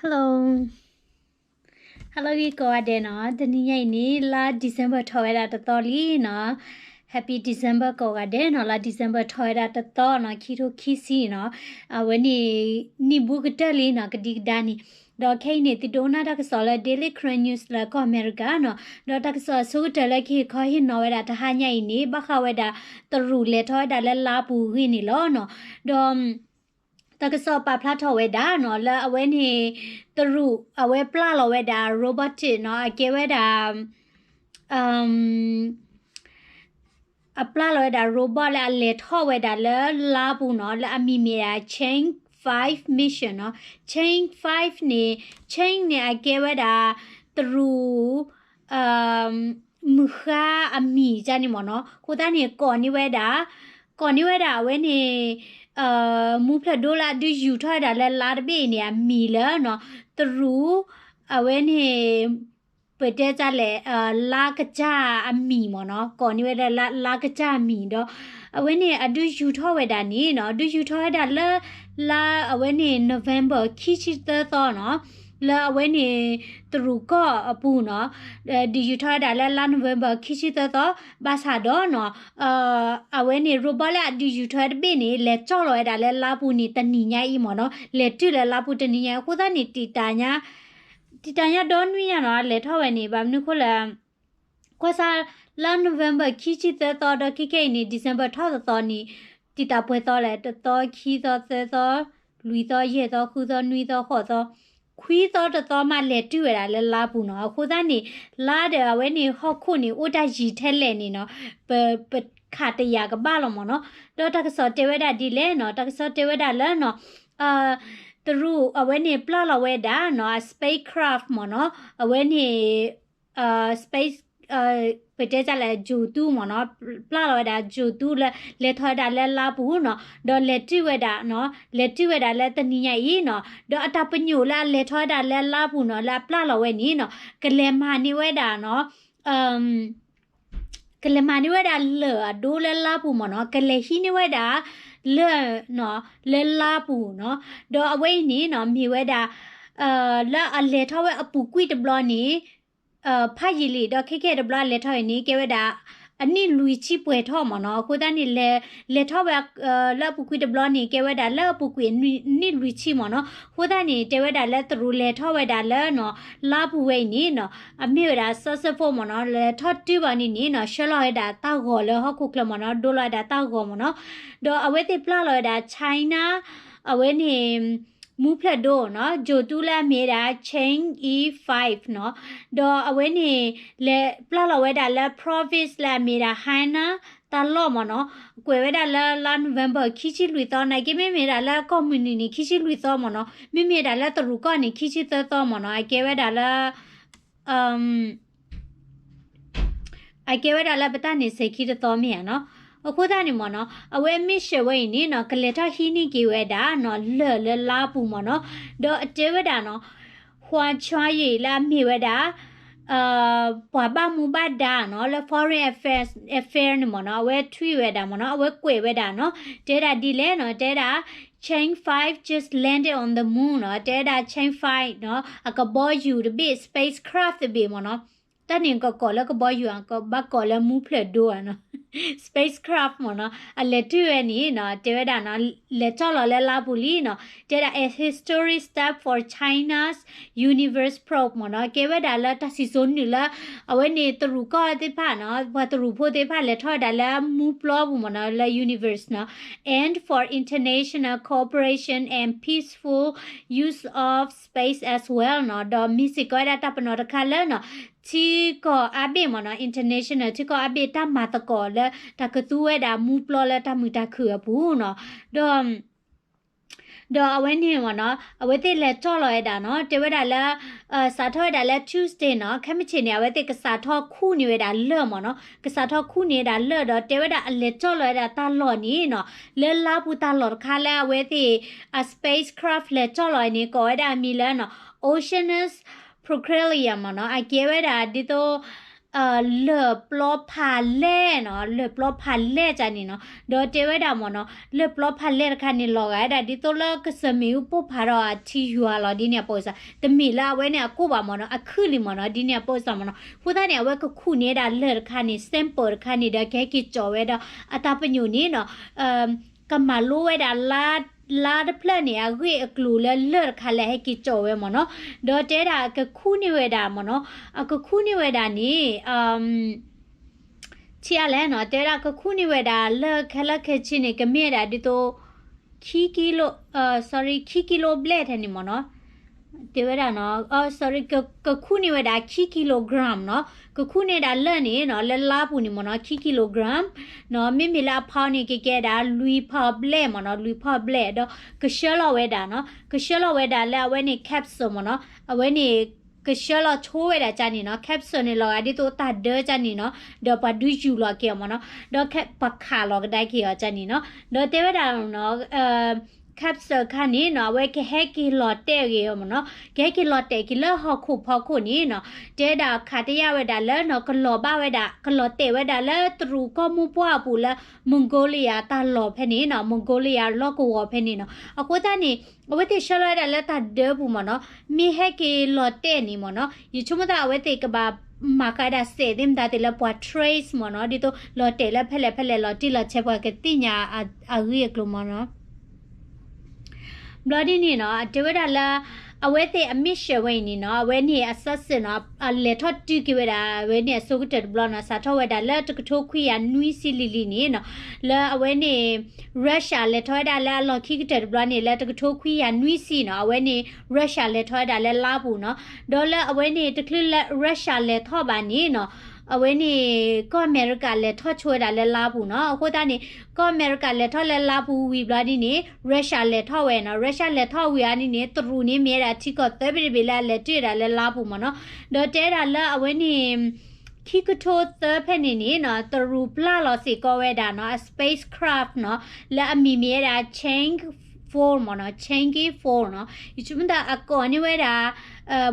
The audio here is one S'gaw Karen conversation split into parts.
Hello, hello ဂ့ၤကိးဂၤဒဲးနီၤ, တနံၤညါအံၤန့ၣ် လါ December ထီၣ်ဝဲဒၣ်တသီလံနီၤ, Happy December ကိးဂၤဒဲးနီၤ, လါ December ထီၣ်ဝဲဒၣ်တသီနီၤ, ခံထိခံဆံနီၤ, အဝဲန့ၣ် နံၣ်ဘူးကတၢၢ်လံနီၤ, ကဒံကဒါန့ၣ်, ဒီးခဲအံၤန့ၣ် သုဒိကနၣ်တၢ်ကစီၣ်လၢ Daily Karen News လၢကီၢ်အမဲရကၤနီၤ, ဒီးတၢ်ကစီၣ်အဆိကတၢၢ်လၢကဟ့ၣ်ခီဟ့ၣ်နီၤဝဲဒၣ်တဟါညါအံၤန့ၣ် ဘၣ်ဃးဝဲဒၣ် တရူးလဲၤထီၣ်ဝဲဒၣ်လၢလါပူၤအဂ့ၢ်န့ၣ်လီၤနီၤ, ဒီး တၢ်ကစီၣ်ပာ်ဖျါထီၣ်ဝဲဒၣ်နီၤ, လၢအဝဲန့ၣ် တရူးအဝဲပျၢ်လီၤဝဲဒၣ် robotic နီၤ, အကဲဝဲဒၣ် အပျၢ်လီၤဝဲဒၣ် robot လၢအလဲၤထီၣ်ဝဲဒၣ်လၢလါပူၤနီၤ, လၢအမံၤမ့ၢ်ဒၣ် Chang'e five mission နီၤ, Chang'e five န့ၣ် Chang'e န့ၣ် အကဲဝဲဒၣ် တရူး မုၢ်ဃါအမံၤန့ၣ်မ့ၢ်နီၤ, အဃိသတးန့ၣ် ကိးန့ၢ်ဝဲဒၣ် ကိးန့ၢ်ဝဲဒၣ်အဝဲန့ၣ် မူဖျၢၣ်ဒိလၢအဒုးယူၤထီၣ်ဝဲဒၣ်လၢလါတဘ့ၣ်အံၤန့ၣ် အမံၤလၢနီၤ, တရူး အဝဲန့ၣ် ပတဲတၢ်လဲၣ် လါကစၢ်အမံၤမ့ၢ်နီၤ, ကိးန့ၢ်ဝဲဒၣ်လါကစၢ်အမံၤဒီး အဝဲန့ၣ်အဒုးယူၤထီၣ်ဝဲဒၣ်န့ၣ်နီၤ, အဒုးယူၤထီၣ်ဝဲဒၣ်လၢ လါအဝဲန့ၣ် November ခံဆံသၢသီနီၤ, လၢအဝဲန့ၣ် တရူးကီၢ်အပူၤနီၤ, ဒုးယူၤထီၣ်ဝဲဒၣ်လၢလါ November ခံဆံသၢသီ, ဘၣ်ဆၣ်ဒီးနီၤ အဝဲန့ၣ် robot လၢအဒုးယူၤထီၣ်ဝဲတဘ့ၣ်န့ၣ် လဲၤကၠီၣ်လီၤဝဲဒၣ်လၢလါပူၤန့ၣ်တနံၤညါအံၤမ့ၢ်နီၤ, လဲၤတုၤလၢလါပူၤတနံၤညါအံၤ အဃိသတးန့ၣ် တံာ်တာ်ညါဒီနွံညါနီၤ လဲၤထီၣ်ဝဲန့ၣ် ဘၣ်မနုၤအဃိလဲၣ် ကွၢ်စၢ်လါ November ခံဆံသၢသီဒီးခဲခဲအံၤန့ၣ် December ထီၣ်တသီန့ၣ် တံာ်တာ်ပှဲၤသီလဲၣ် တသီ ခံသီ သၢသီ လွံၢ်သီ ယဲၢ်သီ ဃုသီ နွံသီ ဃိးသီ ခွံသီတသီမး လဲၤတုၤဝဲဒၣ်လၢလါပူၤနီၤ, အဃိသတးန့ၣ် လါဒီးအဝဲန့ၣ်ဟီၣ်ခိၣ်န့ၣ် အိၣ်တၢ်ယံၤထဲလဲၣ်န့ၣ်နီၤ ပ ပခးတယာ်ကဘၣ်လီၤမ့ၢ်နီၤ, ဒီးတၢ်ကစီၣ်တဲဝဲဒၣ်ဒ်လဲၣ်နီၤ, တၢ်ကစီၣ်တဲဝဲဒၣ်လၢနီၤ တရူးအဝဲန့ၣ်ပျၢ်လီၤဝဲဒၣ်နီၤ အ spacecraft မ့ၢ်နီၤ, အဝဲန့ၣ် space ပတဲတၢ်လဲၣ် ဂြိုဟ်တုမ့ၢ်နီၤ, ပျၢ်လီၤဝဲဒၣ် ဂြိုဟ်တုလၢ လဲၤထီၣ်ဝဲဒၣ်လၢလါပူၤနီၤ, ဒီးလဲၤတုၤဝဲဒၣ်နီၤ, လဲၤတုၤဝဲဒၣ်လၢတနံၤညါအံၤနီၤ, ဒီးအတၢ်ပညိၣ်လၢအလဲၤထီၣ်ဝဲဒၣ်လၢလါပူၤနီၤ လၢအပျၢ်လီၤဝဲန့ၣ်နီၤ ကလဲၤမၤန့ၢ်ဝဲဒၣ်နီၤ ကလဲၤမၤန့ၢ်ဝဲဒၣ်လၢၢ်အဒိလၢလါပူၤမ့ၢ်နီၤ, ကလဲၤဟံးန့ၢ်ဝဲဒၣ်လၢၢ်နီၤ လၢလါပူၤနီၤ, ဒီးအဝဲအံၤန့ၣ်နီၤ မ့ၢ်ဝဲဒၣ် လၢအလဲၤထီၣ်ဝဲအပူၤကွံာ်တဘျီန့ၣ် ဖးယံာ်လံ ဒီးခဲကဲတဘျီအလဲၤထီၣ်အံၤန့ၣ် ကဲဝဲဒၣ် အနံၣ်လွံၢ်ဆံပှဲၤထီၣ်မ့ၢ်နီၤ, အဃိသတးန့ၣ် လဲၤ လဲၤထီၣ်ဝဲ လၢအပူၤကွံာ်တဘျီန့ၣ် ကဲဝဲဒၣ်လၢအပူၤကွံာ်နံၣ်လွံၢ်ဆံမ့ၢ်နီၤ, အဃိသတးန့ၣ် တဲဝဲဒၣ်လၢတရူးလဲၤထီၣ်ဝဲဒၣ်လၢနီၤ လါပူၤဝဲအံၤန့ၣ်နီၤ အမ့ၢ်ဝဲဒၣ် successful မ့ၢ်နီၤ, လဲၤထီၣ်တုၤဘၣ်န့ၣ်န့ၣ်နီၤ ဆှၢလီၤဝဲဒၣ်တၢ်ဂီၤလၢဟီၣ်ခိၣ်ချၢမ့ၢ်နီၤ, ဒိလီၤဝဲဒၣ်တၢ်ဂီၤမ့ၢ်နီၤ, ဒီးအဝဲသ့ၣ်ပျၢ်လီၤဝဲဒၣ် China အဝဲန့ၣ် မူဖျၢၣ်ဒိနီၤ, ဂြိုဟ်တုလၢအမ့ၢ်ဝဲဒၣ် Chang'e five နီၤ, ဒီးအဝဲန့ၣ် လဲၤပျၢ်လီၤဝဲဒၣ်လၢ province လၢအမ့ၢ်ဝဲဒၣ် Hainan တၢ်လီၢ်မ့ၢ်နီၤ, ကွဲးဝဲဒၣ်လၢလါ November ခံဆံလွံၢ်သီ, နာ်က့မ့မ့ၢ်ဒၣ်လၢကီၢ်မုၢ်နုာ်န့ၣ် ခံဆံလွံၢ်သီမ့ၢ်နီၤ, မ့မ့ၢ်ဒၣ်လၢတရူးကီၢ်န့ၣ် ခံဆံသၢသီမ့ၢ်နီၤ, အကဲဝဲဒၣ်လၢ အကဲဝဲဒၣ်လၢပတၢ်န့ၣ် စဲၤခံတသီမ့ၢ်ဧါနီၤ. အဃိသတးန့ၣ်မ့ၢ်နီၤ အဝဲ mission ဝဲအံၤန့ၣ်နီၤ ကလဲၤထီၣ်ဟံးန့ၢ်က့ၤဝဲဒၣ်နီၤ လၢၢ်လၢလါပူၤမ့ၢ်နီၤ. ဒီးအတဲဝဲဒၣ်နီၤ Hua Chunying လၢအမ့ၢ်ဝဲဒၣ် ပှၤဘၣ်မူဘၣ်ဒါနီၤ လၢ foreign affairs affair န့ၣ်မ့ၢ်နီၤ အဝဲထွံၣ်ဝဲဒၣ်မ့ၢ်နီၤ အဝဲကွဲးဝဲဒၣ်နီၤ တဲဒၣ်ဒ်လဲၣ်နီၤ တဲဒၣ် Chang'e five just landed on the moon နီၤ တဲဒၣ် Chang'e five နီၤ အကဘီယူၤတဘ့ၣ် spacecraft တဘ့ၣ်မ့ၢ်နီၤ တၢ်န့ၣ် ကကိးလၢကဘီယူၤ ကဘၣ်ကိးလၢမူဖျၢၣ်ဒိဧါနီၤ spacecraft မ့ၢ်နီၤ အလဲၤတုၤဝဲန့ၣ်နီၤ တဲဝဲဒၣ်နီၤ လဲၤကၠီၣ်လီၤလၢလါပူၤလံနီၤ တဲဒၣ် a historic step for China's universe probe မ့ၢ်နီၤ ကဲဝဲဒၣ်လၢတၢ်စံၣ်စိၤနုာ်လၢ အဝဲန့ၣ်တရူးကီၢ်သ့ၣ်တဖၣ်နီၤ ပှၤတရူးဖိသ့ၣ်တဖၣ်လဲၤထီၣ်ဝဲဒၣ်လၢမူပျီပူၤမ့ၢ်နီၤ လၢ universe နီၤ and for international cooperation and peaceful use of space as well နီၤ ဒီးမ့ၢ်စ့ၢ်ကီးဝဲဒၣ်တၢ်ပနီၣ်တခါလၢနီၤ ထံကီၢ်အါဘ့ၣ်မ့ၢ်နီၤ international ထံကီၢ်အါဘ့ၣ်တၢ်မၤသကိးလၢတၢ်ကသူဝဲဒၣ်မူပျီလၢတၢ်မုာ်တၢ်ခုၣ်အပူၤနီၤ ဒီး ဒီးအဝဲန့ၣ်မ့ၢ်နီၤ အဝဲသ့ၣ်လဲၤကၠီၣ်လီၤဝဲဒၣ်နီၤ တဲဝဲဒၣ်လၢ စးထီၣ်ဝဲဒၣ်လၢ Tuesday နီၤ ခဲမုၢ်ဆ့ၣ်န့ၣ် အဝဲသ့ၣ်ကစးထီၣ်ခူၣ်န့ၢ်ဝဲဒၣ်လၢၢ်မ့ၢ်နီၤ ကစးထီၣ်ခူၣ်န့ၢ်ဝဲဒၣ်လၢၢ်ဒီး တဲဝဲဒၣ်အလဲၤကၠီၣ်လီၤဝဲဒၣ်တၢ်လီၢ်န့ၣ်နီၤ လၢလါပူၤတၢ်လီၢ်တခါလၢအဝဲသ့ၣ် အ spacecraft လဲၤကၠီၣ်လီၤန့ၣ် ကိးဝဲဒၣ်အမံၤလၢနီၤ Oceanus Procellarum မ့ၢ်နီၤ အကဲဝဲဒၣ်ဒ်သိး လၢၢ်ပျီဖးလဲၢ်နီၤ, လၢၢ်ပျီဖးလဲၢ်ကန့ၣ်နီၤ, ဒီးတဲဝဲဒၣ်မ့ၢ်နီၤ, လၢၢ်ပျီဖးလဲၢ်တခါန့ၣ် လီၤဂာ်ဝဲဒၣ် ဒ်သိးလၢကစၢၢ်မ့ၣ်အူပိၢ်ဖးဒီးအထံယွၤလီၤ. ဒ်န့ၣ်အပိၢ်စ့ၢ် တမ့ၢ်လၢအဝဲန့ၣ်အကိၣ်ဘၣ်မ့ၢ်နီၤ, အခုၣ်လံမ့ၢ်နီၤ, ဒ်န့ၣ်အပိၢ်စ့ၢ်မ့ၢ်နီၤ. အဃိသတးန့ၣ် အဝဲကခူၣ်န့ၢ်ဝဲဒၣ်လၢၢ်တခါန့ၣ် sample တခါန့ၣ် ဒီးကဟဲက့ၤကၠီၣ်ဝဲဒီး အတၢ်ပညိၣ်န့ၣ်နီၤ, ကမၤလိဝဲဒၣ် လါတဖျၢၣ်န့ၣ် အဂ့ၢ်အကျိၤလၢလၢၢ်တခါလၢဟဲက့ၤကၠီၣ်ဝဲမ့ၢ်နီၤ. ဒီးတဲဒၣ်ကခူၣ်န့ၢ်ဝဲဒၣ်မ့ၢ်နီၤ, အကခူၣ်န့ၢ်ဝဲဒၣ်န့ၣ် ထံအါလဲၣ်နီၤ, တဲဒၣ်ကခူၣ်န့ၢ်ဝဲဒၣ်လၢခဲလၢာ်ခဲဆ့န့ၣ် ကမ့ၢ်ဝဲဒၣ်ဒ်သိး ခံကံလိ, sorry ခံကံလိဘျဲၣ်ထဲန့ၣ်မ့ၢ်နီၤ. တဲဝဲဒၣ်နီၤ, sorry ကခူၣ်န့ၢ်ဝဲဒၣ်ခံ kilogram နီၤ, ကခူၣ်န့ၢ်ဒၣ်လၢၢ်န့ၣ်နီၤ, လၢလါပူၤန့ၣ်မ့ၢ်နီၤ ခံ kilogram နီၤ, မ့မ့ၢ်လၢအ pound န့ၣ် ကကဲဒၣ်လွံၢ် pound ဘျဲၣ်မ့ၢ်နီၤ, လွံၢ် pound ဘျဲၣ်, ဒီးကဆှၢလီၤဝဲဒၣ်နီၤ, ကဆှၢလီၤဝဲဒၣ်လၢအဝဲန့ၣ် capsule မ့ၢ်နီၤ, အဝဲန့ၣ် ကဆှၢလီၤဆိဝဲဒၣ်ကန့ၣ်နီၤ, capsule န့ၣ် လီၤဂာ်ဒ်သိးတၢ်ဒၢကန့ၣ်နီၤ, ဒီးပှၤဒုးယူၤလီၤက့ၤအီၤမ့ၢ်နီၤ, ဒီးပှၤခးလီၤကဒါက့ၤအီၤကန့ၣ်နီၤ, ဒီးတဲဝဲဒၣ်နီၤ, capsule ခါန့ၣ်နီၤ, အဝဲကဟဲက့ၤလီၤတဲာ်ဂ့ၤအီၤမ့ၢ်နီၤ, ကဟဲက့ၤလီၤတဲာ်က့ၤလၢဟီၣ်ခိၣ်ဖီခိၣ်န့ၣ်နီၤ, တဲဒၣ်ခးတယာ်ဝဲဒၣ်လၢနီၤ, ကလီၤဘၣ်ဝဲဒၣ်, ကလီၤတဲာ်ဝဲဒၣ်လၢတရူးကီၢ်မိၢ်ပှၢ်အပူၤလၢ Mongolia တၢ်လီၢ်ဖဲန့ၣ်နီၤ, Mongolia လီၢ်ကဝီၤဖဲန့ၣ်နီၤ. အဃိသတးန့ၣ် အဝဲသ့ၣ်ဆှၢလီၤဝဲဒၣ်လၢတၢ်ဒၢပူၤမ့ၢ်နီၤ, မ့ၢ်ဟဲက့ၤလီၤတဲာ်န့ၣ်မ့ၢ်နီၤ, ယဆိကမိၣ်သးအဝဲသ့ၣ်ကဘၣ်မၤဃာ်ဒၣ်စဲးသ့ၣ်မတၤသ့ၣ်လၢပှၤ trace မ့ၢ်နီၤ, ဒ်သိးလီၤတဲာ်လၢဖဲလဲၣ်ဖဲလဲၣ် လီၤတံၢ်လီၤဆဲး ပှၤကသ့ၣ်ညါအဂ့ၢ်အကျိၤမ့ၢ်နီၤ. ဘျီဒ်န့ၣ်နီၤ, တဲဝဲဒၣ်လၢ အဝဲသ့ၣ်အ mission ဝဲအံၤန့ၣ်နီၤ, အဝဲန့ၣ်အစံးစ့ၢ်နီၤ, အလဲၤထီၣ်တုၤက့ၤဝဲဒၣ် အဝဲန့ၣ်အဆိကတၢၢ်တဘျီနီၤ, စးထီၣ်ဝဲဒၣ်လၢတကထိခွံကယၤနွံဆံလံၤလံၤန့ၣ်နီၤ, လၢအဝဲန့ၣ် Russia လဲၤထီၣ်ဝဲဒၣ်လၢအလီၢ်ခံကတၢၢ်တဘျီန့ၣ် လၢတကထိခွံကယၤနွံဆံနီၤ, အဝဲန့ၣ် Russia လဲၤထီၣ်ဝဲဒၣ်လၢလါပူၤနီၤ, ဒီးလၢအဝဲန့ၣ် တချုးလၢ Russia လဲၤထီၣ်ဘၣ်န့ၣ်နီၤ, အဝဲန့ၣ် ကီၢ်အမဲရကၤလဲၤထီၣ်ဆိဝဲဒၣ်လၢလါပူၤနီၤ. အဃိသတးန့ၣ် ကီၢ်အမဲရကၤလဲၤထီၣ်လၢလါပူၤဝံၤဘျီဒ်န့ၣ် Russia လဲၤထီၣ်ဝဲနီၤ. Russia လဲၤထီၣ်ဝံၤအါဒ်န့ၣ် တရူးန့ၣ်မ့ၢ်ဝဲဒၣ်ထံကီၢ်သၢဘ့ၣ်တဘ့ၣ်လၢအလဲၤတုၤဝဲဒၣ်လၢလါပူၤမ့ၢ်နီၤ. ဒီးတဲဒၣ်လၢအဝဲန့ၣ် ခံကထိသၢဖဲန့ၣ်န့ၣ်နီၤ တရူးပျၢ်လီၤစ့ၢ်ကီးဝဲဒၣ်နီၤ အ spacecraft နီၤ လၢအမံၤမ့ၢ်ဝဲဒၣ် Chang'e four မ့ၢ်နီၤ Chang'e four နီၤ. ယဆိကမိၣ်သးအကိးန့ၢ်ဝဲဒၣ်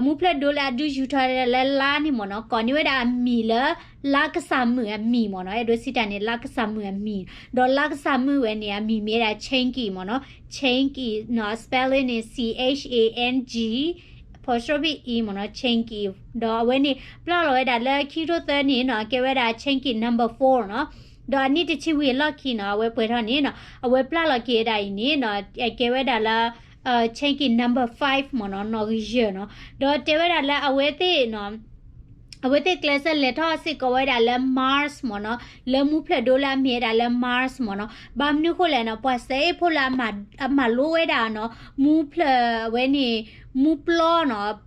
မူဖျၢၣ်ဒိလၢအဒုးယူၤထီၣ်လၢလါန့ၣ်မ့ၢ်နီၤ ကိးန့ၢ်ဝဲဒၣ်အမံၤလၢ လါကစၢ်မုၣ်အမံၤမ့ၢ်နီၤ. အဲၣ်ဒိးစံးတၢ်န့ၣ် လါကစၢ်မုၣ်အမံၤ, ဒီးလါကစၢ်မုၣ်ဝဲန့ၣ် အမံၤမ့ၢ်ဝဲဒၣ် Chang'e မ့ၢ်နီၤ Chang'e နီၤ spelling န့ၣ် C H A N G apostrophe E မ့ၢ်နီၤ Chang'e. ဒီးအဝဲန့ၣ် ပျၢ်လီၤဝဲဒၣ်လၢခံကထိသၢန့ၣ်နီၤ ကဲဝဲဒၣ် Chang'e number four နီၤ. ဒီးအနံၣ်တဆံဝံၤအလီၢ်ခံနီၤ အဝဲပှဲၤထီၣ်န့ၣ်နီၤ အဝဲပျၢ်လီၤက့ၤဝဲဒၣ်အံၤန့ၣ်နီၤ ကဲဝဲဒၣ်လၢ Chang'e number five မ့ၢ်နီၤ နီၣ်ဂံၢ်ယဲၢ်နီၤ. ဒီးတဲဝဲဒၣ်လၢအဝဲသ့ၣ်နီၤ အဝဲသ့ၣ်ကျဲးစၢးလဲၤထီၣ်စ့ၢ်ကီးဝဲဒၣ်လၢ Mars မ့ၢ်နီၤ လၢမူဖျၢၣ်ဒိလၢအမ့ၢ်ဝဲဒၣ်လၢ Mars မ့ၢ်နီၤ. ဘၣ်မနုၤဃိလဲၣ်နီၤ ပှၤစဲအ့ၣ်ဖိလၢအမၤလိဝဲဒၣ်နီၤ မူဖျၢၣ်အဝဲန့ၣ် မူပျီနီၤ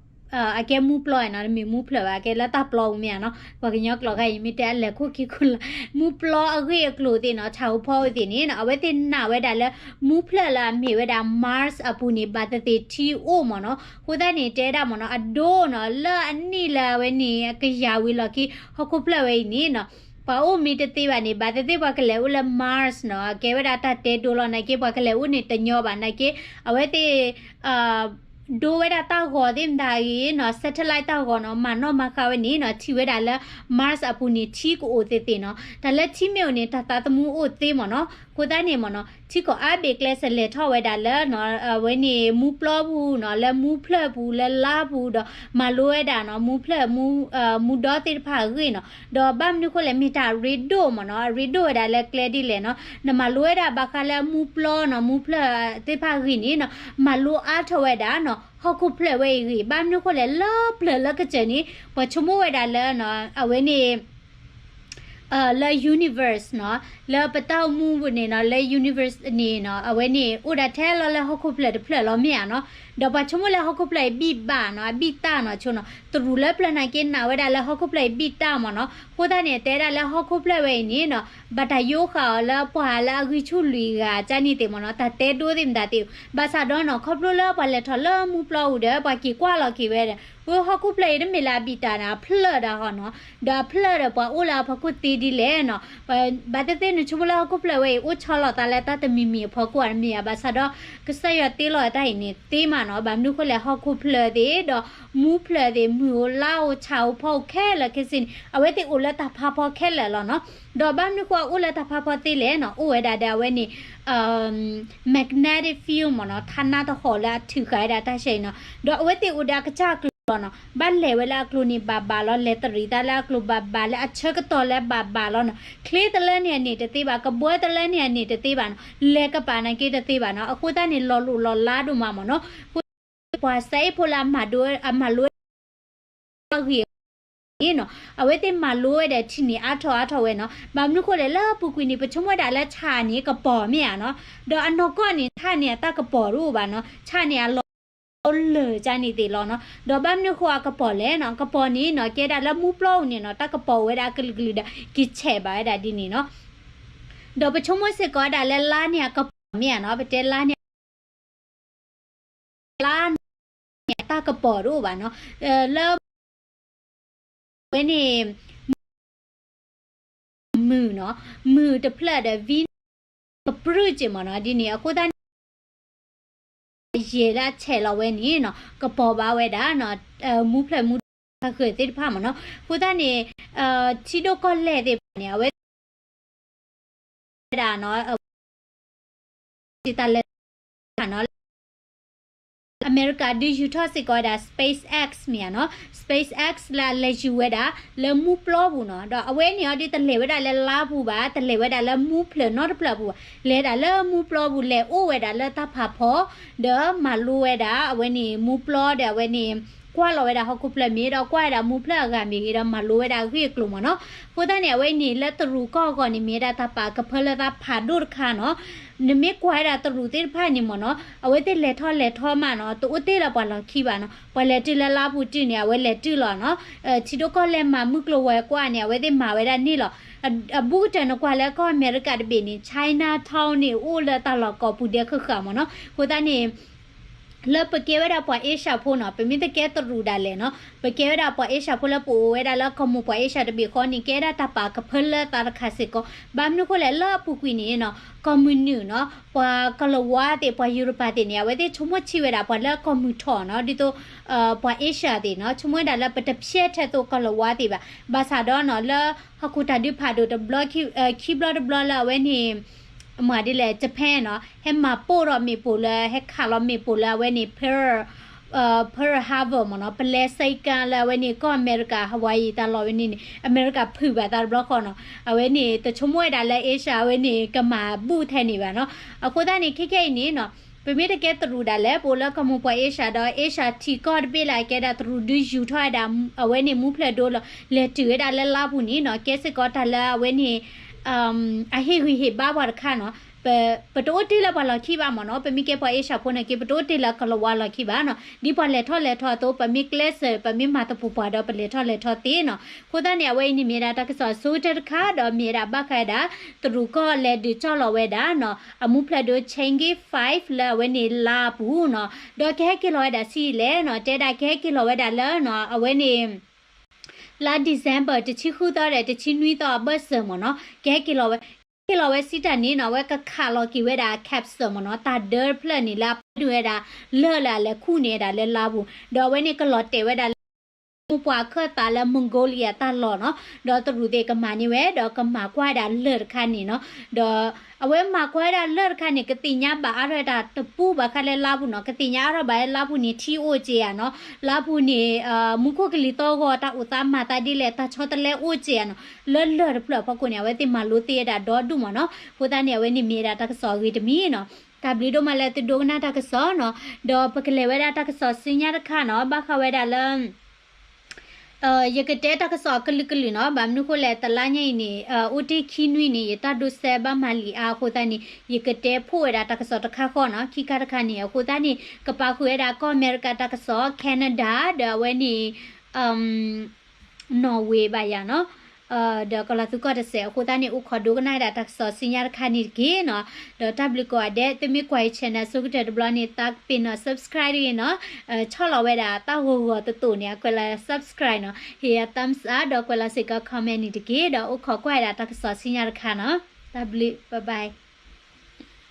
အကဲမူပျီနီၤ တမ့ၢ်မူဖျၢၣ်ဘၣ် အကဲလၢတၢ်ပျီပူၤမ့ၢ်ဧါနီၤ ပှၤကညီကျိာ်ခါအံၤမ့ၢ်တဲအလဲၤခိၣ်ခံခိၣ်လၢ မူပျီအဂ့ၢ်အကျိၤသ့ၣ်နီၤ ထးဟူဖီဝဲသ့ၣ်န့ၣ်နီၤ အဝဲသ့ၣ်နာ်ဝဲဒၣ်လၢ မူဖျၢၣ်လၢအမ့ၢ်ဝဲဒၣ် Mars အပူၤန့ၣ် ဘၣ်သ့ၣ်သ့ၣ်ထံအိၣ်မ့ၢ်နီၤ. အဃိသတးန့ၣ် တဲဝဲဒၣ်မ့ၢ်နီၤ အဒိနီၤ လၢအနံၣ်လၢအဝဲန့ၣ် အကယၤဝံၤလီၢ်ခံ ဟီၣ်ခိၣ်ဖျၢၣ်ဝဲအံၤန့ၣ်နီၤ ပှၤအိၣ်မ့ၢ်တသ့ဘၣ်န့ၣ် ဘၣ်သ့ၣ်သ့ၣ်ပှၤကလဲၤအိၣ်လၢ Mars နီၤ ကဲဝဲဒၣ်တၢ်တဲဒိလီၤ နာ်က့ ပှၤကလဲၤအိၣ်န့ၣ်တညီဘၣ် နာ်က့ အဝဲသ့ၣ် ဒိဝဲဒၣ်တၢ်ဂီၤသ့ၣ်မတၤအံၤနီၤ satellite တၢ်ဂီၤနီၤ မၤနီၣ်မၤဃါဝဲန့ၣ်နီၤ ထံၣ်ဝဲဒၣ်လၢ Mars အပူၤန့ၣ် ထံကအိၣ်သ့သ့နီၤ တၢ်လၢထံမ့ၢ်အိၣ်န့ၣ် တၢ်သးသမူအိၣ်သ့မ့ၢ်နီၤ. အဃိသတးန့ၣ်မ့ၢ်နီၤ ထံကီၢ်အါဘ့ၣ်ကျဲးစၢးလဲၤထီၣ်ဝဲဒၣ်လၢနီၤ အဝဲန့ၣ် မူပျီပူၤနီၤ လၢမူဖျၢၣ်ပူၤ လၢလါပူၤဒီး မၤလိဝဲဒၣ်နီၤ မူဖျၢၣ် မူဒီသ့ၣ်တဖၣ်အဂ့ၢ်နီၤ. ဒီးဘၣ်မနုၤဃိလဲၣ် မ့ၢ်တၢ်အရ့ဒိၣ်မ့ၢ်နီၤ အရ့ဒိၣ်ဝဲဒၣ်လၢကျဲဒ်လဲၣ်နီၤ နမၤလိဝဲဒၣ်ဘၣ်ဃးလၢမူပျီနီၤ မူဖျၢၣ်သ့ၣ်တဖၣ်အဂ့ၢ်န့ၣ်နီၤ မၤလိအါထီၣ်ဝဲဒၣ်နီၤ ဟီၣ်ခိၣ်ဖျၢၣ်ဝဲအံၤအဂ့ၢ် ဘၣ်မနုၤဃိလဲၣ် လၢပျၢၤလၢကစၢၢ်န့ၣ် ပှၤဆိကမိၣ်ဝဲဒၣ်လၢ အဝဲန့ၣ် လၢ universe နီၤ လၢပတၢ်အိၣ်မူပူၤန့ၣ်နီၤ လၢ universe န့ၣ်နီၤ အဝဲန့ၣ် အိၣ်ဒၣ်ထဲလီၤလၢဟီၣ်ခိၣ်ဖျၢၣ်တဖျၢၣ်လီၤမ့ၢ်ဧါနီၤ. ဒီးပှၤဆိကမိၣ်လၢဟီၣ်ခိၣ်ဖျၢၣ်အံၤဘံၣ်ဘၣ်နီၤ အဘံၣ်တၢ်နီၤ ဆိနီၤ တရူးလၢပျၢၤနာ်က့ နာ်ဝဲဒၣ်လၢဟီၣ်ခိၣ်ဖျၢၣ်အံၤဘံၣ်တၢ်မ့ၢ်နီၤ. အဃိသတးန့ၣ် တဲဒၣ်လၢဟီၣ်ခိၣ်ဖျၢၣ်ဝဲအံၤန့ၣ်နီၤ ဘၣ်တၢ်ယိဃာ်အီၤလၢပှၤလၢအဂံၢ်ဆူၣ်လွံၢ်ဂၤကန့ၣ်သ့ၣ်မ့ၢ်နီၤ တၢ်တဲဒိသ့ၣ်မတၤသ့ၣ် ဘၣ်ဆၣ်ဒီးနီၤ ခီဖျိလၢပှၤလဲၤထီၣ်လၢမူပျီပူၤဒီး ပှၤက့ၤကွၢ်လီၤက့ၤဝဲဒီး ဝဲဟီၣ်ခိၣ်ဖျၢၣ်အံၤတမ့ၢ်လၢအဘံၣ်တၢ်န့ၣ် အဖျၢၣ်ဒၣ်ဟီနီၤ ဒီးအဖျၢၣ်ဒီးပှၤအိၣ်လၢအဖီခိၣ်သ့ ဒ်လဲၣ်နီၤ, ဘၣ်သ့ၣ်သ့ၣ်နဆိကမိၣ်လၢဟီၣ်ခိၣ်ဖျၢၣ်ဝဲအံၤ အိၣ်ဆီလီၤသးလၢတၢ်တမံၤမံၤအဖီခိၣ်ဧါ တမ့ၢ်ဧါ, ဘၣ်ဆၣ်ဒီး ကစၢ်ယွၤတ့လီၤတၢ်အံၤန့ၣ်သ့မးနီၤ, ဘၣ်မနုၤဃိလဲၣ် ဟီၣ်ခိၣ်ဖျၢၣ်သ့ၣ် ဒီးမူဖျၢၣ်သ့ၣ် မုၢ်ဧိၤလါဧိၤဆၣ်ဧိၤဖီဧိၤခဲလၢာ်ခဲဆ့န့ၣ် အဝဲသ့ၣ်အိၣ်လၢတၢ်ဖးဖီခဲလၢာ်လီၤနီၤ, ဒီးဘၣ်မနုၤဃိအအိၣ်လၢတၢ်ဖးဖီသ့လဲၣ်နီၤ, အိၣ်ဝဲဒၣ်ဒီးအဝဲန့ၣ် magnetic field မ့ၢ်နီၤ, ထးနါတဟီၣ်လၢအထုးဃာ်ဝဲဒၣ်တၢ်ဆဲးအံၤနီၤ, ဒီးအဝဲသ့ၣ်အိၣ်ဒီးအကစၢ်အကျိၤလီၤနီၤ, ဘၣ်လဲၤဝဲလၢအကျိၤန့ၣ်ဘၣ်ဘၣ်လီၤ, လဲၤတရံးသးလၢအကျိၤဘၣ်ဘၣ် လၢအဆၢကတီၢ်လၢဘၣ်ဘၣ်လီၤနီၤ, ချ့တလၢန့ၣ်အန့ၣ်တသ့ဘၣ်, ကဘှီတလၢန့ၣ်အန့ၣ်တသ့ဘၣ်နီၤ, လဲၤကပၤနာ်က့တသ့ဘၣ်နီၤ, အဃိသတးန့ၣ် လီၤလိၢ်လီၤလးဒိၣ်မးမ့ၢ်နီၤ, အဃိသတးန့ၣ် ပှၤစဲအ့ၣ်ဖိလၢအမၤဒိ အမၤလိဝဲဒၣ် အဂ့ၢ်အကျိၤန့ၣ်နီၤ, အဝဲသ့ၣ်မၤလိဝဲဒီးထံန့ၣ်အါထီၣ်အါထီၣ်ဝဲနီၤ, ဘၣ်မနုၤဃိလဲၣ် လၢအပူၤကွံာ်န့ၣ် ပဆိကမိၣ်ဝဲဒၣ်လၢဆၣ်န့ၣ် ကပီၤမ့ၢ်ဧါနီၤ, ဒီးအနီၢ်ကီၢ်န့ၣ် ဆၣ်န့ၣ်အတၢ်ကပီၤတအိၣ်ဘၣ်နီၤ, ဆၣ်န့ၣ်အလီၤလၢာ်ကန့ၣ်သ့ၣ်လီၤနီၤ, ဒီးဘၣ်မနုၤဃိအကပီၤလဲၣ်နီၤ, ကပီၤန့ၣ်နီၤ ကဲဒၣ်လၢမူပျီပူၤန့ၣ်နီၤ တၢ်ကပီၤအိၣ်ဝဲဒၣ်အကလုာ်ကလုာ်ဒီး ကဆဲးဘၣ်ဝဲဒၣ်ဒ်န့ၣ်နီၤ, ဒီးပဆိကမိၣ်စ့ၢ်ကီးဝဲဒၣ်လၢလါန့ၣ်အကပီၤမ့ၢ်ဧါနီၤ, ပတဲလါန့ၣ် လါန့ၣ် တၢ်ကပီၤတအိၣ်ဘၣ်နီၤ, လၢ ဝဲန့ၣ် မုၢ်နီၤ, မုၢ်တဖျၢၣ်ဒီး V န့ၣ် ကပြုၢ်က့ၤမ့ၢ်နီၤ, ဒ်န့ၣ်အဃိသတးန့ၣ် ယဲၢ်လၢအဆဲးလီၤဝဲန့ၣ်နီၤ ကပီၤဘၣ်ဝဲဒၣ်နီၤ, မူဖျၢၣ်မူဃၢၤသ့ၣ်တဖၣ်မ့ၢ်နီၤ, အဃိသတးန့ၣ် ထံဒိၣ်ကီၢ်လဲၢ်သ့ၣ်တဖၣ်န့ၣ် အဝဲ ဝဲဒၣ်နီၤ, တၢ်လဲၤ နီၤ, အမဲရကၤဒုးယူၤထီၣ်စ့ၢ်ကီးဝဲဒၣ် SpaceX မ့ၢ်ဧါနီၤ, SpaceX လၢအလဲၤယူၤဝဲဒၣ်လၢမူပျီပူၤနီၤ, ဒီးအဝဲန့ၣ်အီၤဒ်တလဲၤဝဲဒၣ်လၢလါပူၤဘၣ်, တလဲၤဝဲဒၣ်လၢမူဖျၢၣ်နီတဖျၢၣ်ပူၤဘၣ်, လဲၤဒၣ်လၢမူပျီပူၤ လဲၤအိၣ်ဝဲဒၣ်လၢတၢ်ဖးဖီ ဒီးမၤလိဝဲဒၣ် အဝဲန့ၣ်မူပျီဒီးအဝဲန့ၣ် ကွၢ်လီၤဝဲဒၣ်ဟီၣ်ခိၣ်ဖျၢၣ်မ့ၢ်ဒီးကွၢ်ဝဲဒၣ်မူဖျၢၣ်အဂၤမ့ၢ်ဂ့ၤဒီးမၤလိဝဲဒၣ်အဂ့ၢ်အကျိၤမ့ၢ်နီၤ, အဃိသတးန့ၣ် အဝဲအံၤန့ၣ် လၢတရူးကီၢ်အဂီၢ်န့ၣ် မ့ၢ်ဝဲဒၣ်တၢ်ပာ်ကဖၢလၢသးဖးဒိၣ်တခါနီၤ, နမ့ၢ်ကွၢ်ဝဲဒၣ်တရူးသ့ၣ်တဖၣ်န့ၣ်မ့ၢ်နီၤ အဝဲသ့ၣ်လဲၤထီၣ်လဲၤထီမးနီၤ တအိၣ်တ့ၢ်လၢပှၤလီၢ်ခံဘၣ်နီၤ, ပှၤလဲၤတုၤလၢလါပူၤတုၤန့ၣ် အဝဲလဲၤတုၤလီၤနီၤ, ထံဒိၣ်ကီၢ်လဲၢ်မၤမုၢ်ကျိၤဝဲၤကွာ်န့ၣ် အဝဲသ့ၣ်မၤဝဲဒၣ်န့ၣ်လီၤ. အဘူးကတၢၢ်နကွၢ်လၢကီၢ်အမဲရကၤတဘ့ၣ်န့ၣ် Chinatown န့ၣ် အိၣ်လၢတၢ်လီၢ်ကိးပူၤဒဲးဃၣ်ဃၣ်မ့ၢ်နီၤ, အဃိသတးန့ၣ် လၢပကဲဝဲဒၣ်ပှၤအ့ရှၢၣ်ဖိနီၤ ပမ့ၢ်တကဲတရူးဒၣ်လဲာ်နီၤ ပကဲဝဲဒၣ်ပှၤအ့ရှၢၣ်ဖိလၢပအိၣ်ဝဲဒၣ်လၢကီၢ်မုၢ်ပှၤအ့ရှၢၣ်တဘ့ၣ်ဃီန့ၣ် ကဲဒၣ်တၢ်ပာ်ကဖၢလၢသးတခါစ့ၢ်ကီး, ဘၣ်မနုၤဃိလဲၣ် လၢအပူၤကွံာ်န့ၣ်နီၤ ကီၢ်မုၢ်နုာ်နီၤ ပှၤကီၤလၤဝါသ့ၣ် ပှၤယူရပၤသ့ၣ်န့ၣ် အဝဲသ့ၣ်ဆိကမိၣ်ထံဝဲဒၣ်ပှၤလၢကီၢ်မုၢ်ထီၣ်နီၤ ဒ်သိး ပှၤအ့ရှၢၣ်သ့ၣ်နီၤ ဆိကမိၣ်ဝဲဒၣ်လၢပတဖျဲးထဲသိးကီၤလၤဝါသ့ၣ်ဘၣ်, ဘၣ်ဆၣ်ဒီးနီၤ လၢဟီၣ်ခိၣ်တၢ်ဒုးဖးဒိၣ်တဘျီ ခံဘျီတဘျီလၢအဝဲန့ၣ် မၤဒ်လဲၣ် Japan နီၤ ဟဲမၤပိၢ်ထီၣ်မ့ၣ်ပိၢ်လၢ ဟဲခးလီၤမ့ၣ်ပိၢ်လၢအဝဲန့ၣ် Pearl Pearl Harbor မ့ၢ်နီၤ ပလဲစဲကၣ်လၢအဝဲန့ၣ် ကီၢ်အမဲရကၤ Hawaii တၢ်လီၢ်ဝဲန့ၣ်န့ၣ် အမဲရကၤဖုးဘၣ်သးတဘျီဃီနီၤ အဝဲန့ၣ် တဆိကမိၣ်ဝဲဒၣ်လၢအ့ရှၢၣ် အဝဲန့ၣ် ကမၤဘူၣ်ထဲန့ၣ်ဘၣ်နီၤ အဃိသတးန့ၣ် ခဲခဲအံၤန့ၣ်နီၤ ပမ့ၢ်တကဲတရူးဒၣ်လဲာ် ပအိၣ်လၢကီၢ်မုၢ်ပှၤအ့ရှၢၣ်ဒီး အ့ရှၢၣ်ထံးကီၢ်တဘ့ၣ်လၢအကဲဒၣ်တရူးဒုးယူၤထီၣ်ဝဲဒၣ် အဝဲန့ၣ်မူဖျၢၣ်ဒိလီၤ လဲၤတုၤဝဲဒၣ်လၢလါပူၤန့ၣ်နီၤ ကဲစ့ၢ်ကီးတၢ်လၢအဝဲန့ၣ် အဟ့ၣ်ဂံၢ်ဟ့ၣ်ဘါပှၤတခါနီၤ ပတအိၣ်တ့ၢ်လၢပှၤလီၢ်ခံဘၣ်မ့ၢ်နီၤ ပမ့ၢ်ကဲပှၤအ့ရှၢၣ်ဖိန့ၣ်က့ ပတအိၣ်တ့ၢ်လၢကီၤလၤဝါလီၢ်ခံဘၣ်နီၤ ဒ်ပှၤလဲၤထီၣ်လဲၤထီအသိး ပမ့ၢ်ကျဲးစၢး ပမ့ၢ်မၤသပှၢ်ပှၢ်ဒီးပလဲၤထီၣ်လဲၤထီသ့နီၤ အဃိသတးန့ၣ် အဝဲအံၤန့ၣ်မ့ၢ်ဝဲဒၣ်တၢ်ကစီၣ်အဆိကတၢၢ်တခါ ဒီးမ့ၢ်ဝဲဒၣ်ဘၣ်ဃးဝဲဒၣ် တရူးကီၢ်လဲၤဒုးကၠီၣ်လီၤဝဲဒၣ်နီၤ အမူဖျၢၣ်ဒိ Chang'e five လၢအဝဲန့ၣ်လါပူၤနီၤ ဒီးကဟဲက့ၤလီၤဝဲဒၣ်ဆံးလဲၣ်နီၤ တဲဒၣ်ကဟဲက့ၤလီၤဝဲဒၣ်လၢနီၤ အဝဲန့ၣ် လါ December တဆံဃုသီဒီးတဆံနွံသီအဘၢၣ်စၢၤမ့ၢ်နီၤ ကဟဲက့ၤလီၤဝဲ ကဟဲက့ၤလီၤဝဲစံးတၢ်န့ၣ်နီၤ အဝဲကခးလီၤက့ၤဝဲဒၣ် capsule မ့ၢ်နီၤ တၢ်ဒၢတဖျၢၣ်န့ၣ် လၢအပၢနုာ်ဝဲဒၣ် လၢၢ်လၢအလဲၤခူၣ်န့ၢ်ဝဲဒၣ်လၢလါပူၤ ဒီးအဝဲန့ၣ်ကလီၤတဲာ်ဝဲဒၣ်လၢ မူပှၤခၢၣ်သးလၢ Mongolia တၢ်လီၢ်နီၤ ဒီးတရူးသ့ၣ်ကမၤန့ၢ်ဝဲ ဒီးကမၤကွၢ်ဝဲဒၣ်လၢၢ်တခါန့ၣ်နီၤ ဒီး အဝဲမၤကွၢ်ဝဲဒၣ်လၢၢ်တခါန့ၣ် ကသ့ၣ်ညါဘၣ်အါထီၣ်ဝဲဒၣ်တပူၤဘၣ်ဃးလၢလါပူၤနီၤ ကသ့ၣ်ညါအါထီၣ်ဘၣ်လၢလါပူၤန့ၣ် ထံအိၣ်က့ဧါနီၤ လါပူၤန့ၣ် မူခိၣ်ကလံၤသီၣ်ဂီၤ တၢ်အိၣ်သးမၤသးဒ်လဲၣ် တၢ်ဆီတလဲအိၣ်က့ဧါနီၤ လၢလၢၢ်တဖျၢၣ်အဖီခိၣ်န့ၣ် အဝဲသ့ၣ်မၤလိသ့ဝဲဒၣ်ဒီဒူၣ်မ့ၢ်နီၤ အဃိသတးန့ၣ် အဝဲန့ၣ်မ့ၢ်ဝဲဒၣ်တၢ်ကစီၣ်အဂ့ၤတမံၤနီၤ တၢ်ဘျုးဒိၣ်မးလၢသုဒိကနၣ်တၢ်ကစီၣ်နီၤ ဒီးပကလဲၤဝဲဒၣ်တၢ်ကစီၣ်ဆူညါတခါနီၤ ဘၣ်ဃးဝဲဒၣ်လၢ ယကတဲတၢ်ကစီၣ်ကလုာ်ကလုာ်နီၤ ဘၣ်မနုၤဃိလဲၣ် တလါညါအံၤန့ၣ် အိၣ်တ့ၢ်ခံနွံန့ၣ် ယတၢ်ဒိးစဲဘၣ်မၤလံာ်အါအဃိသတးန့ၣ် ယကတဲဖှိၣ်ဝဲဒၣ်တၢ်ကစီၣ်တခါဃီနီၤ ခံခါတခါန့ၣ် အဃိသတးန့ၣ် ကပာ်ဃုာ်ဝဲဒၣ်ကီၢ်အမဲရကၤတၢ်ကစီၣ် Canada ဒီးအဝဲန့ၣ် Norway ဘၣ်ယၤနီၤ ဒီးကီၤလၤသူကီၢ်တစဲးအဃိသတးန့ၣ် အိၣ်ခိးဒိကနၣ်ဝဲဒၣ်တၢ်ကစီၣ်ဆူညါတခါန့ၣ်တက့ၢ်နီၤ. ဒီးတၢ်ဘျုးကိးဂၤဒဲး သုမ့ၢ်ကွၢ်အံၤ channel အဆိကတၢၢ်တဘျီန့ၣ် သးပ့ၤနီၣ် subscribe တဂ့ၤနီၤ. ဆီၣ်လီၤဝဲဒၣ်တၢ်ဂီၤဂီၤတသိးန့ၣ် အကွဲးလီၤ subscribe နီၤ, ဟ့ၣ်ယၤ thumbs up ဒီးကွဲးလီၤစ့ၢ်ကီး comment န့ၣ်တက့ၢ်. ဒီးအိၣ်ခိးကွၢ်ဝဲဒၣ်တၢ်ကစီၣ်ဆူညါတခါနီၤ. တၢ်ဘျုး bye bye.